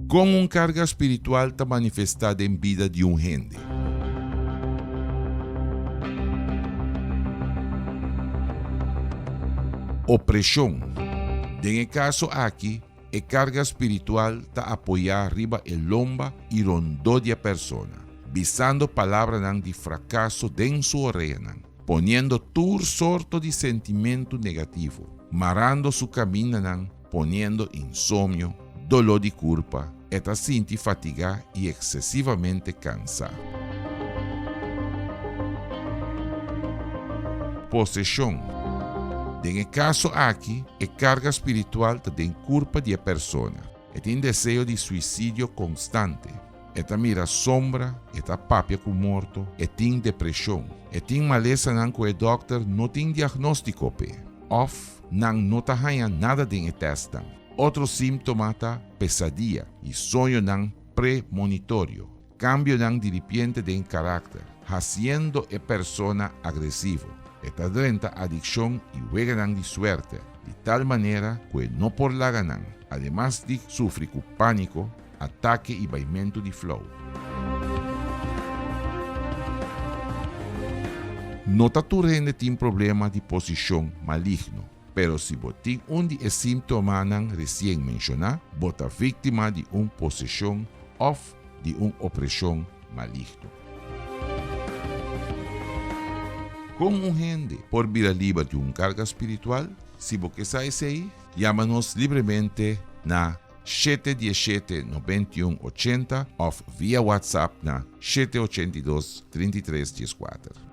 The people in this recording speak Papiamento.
Kon un karga spiritual ta manifestá den bida di un hende? Opreshon. Den e kaso aki, e karga spiritual ta apoyá riba e lomba i rondó di e persona, bisando palabranan di frakaso den su oreanan, poniendo tur sorto di sentimentu negativo, marando su kamindanan, poniendo insomnio, doló di kurpa, e ta sinti fatigá i eksesivamente kansá. Poseshon. Den e kaso aki, e karga spiritual ta den kurpa di e persona. E tin deseo di suisidio konstante. E ta mira sombra, e ta papia ku morto, e tin depreshon. E tin malesanan ku e dòkter no tin diagnóstiko p'e, òf nan no ta haña nada den e tèstnan. Otro símptoma ta pesadia i soñonan premonitorio, kambionan diripiente den karakter, hasiendo e persona agresivo. E ta drenta adikshon i weganan di suerte, di tal manera ku e no por laga nan, ademas di sufri ku pániko, atake i baimentu di flou. No ta tur hende tin problema di posishon maligno, pero si bo tin un di e símptomanan resien menshoná, bo ta víktima di un poseshon òf di un opreshon maligno. Kon un hende por bira liber di un karga spiritual? Si bo ke sa esei, yama nos libremente na Shete diesshete 91 80 òf via WhatsApp na 7 82 33 14.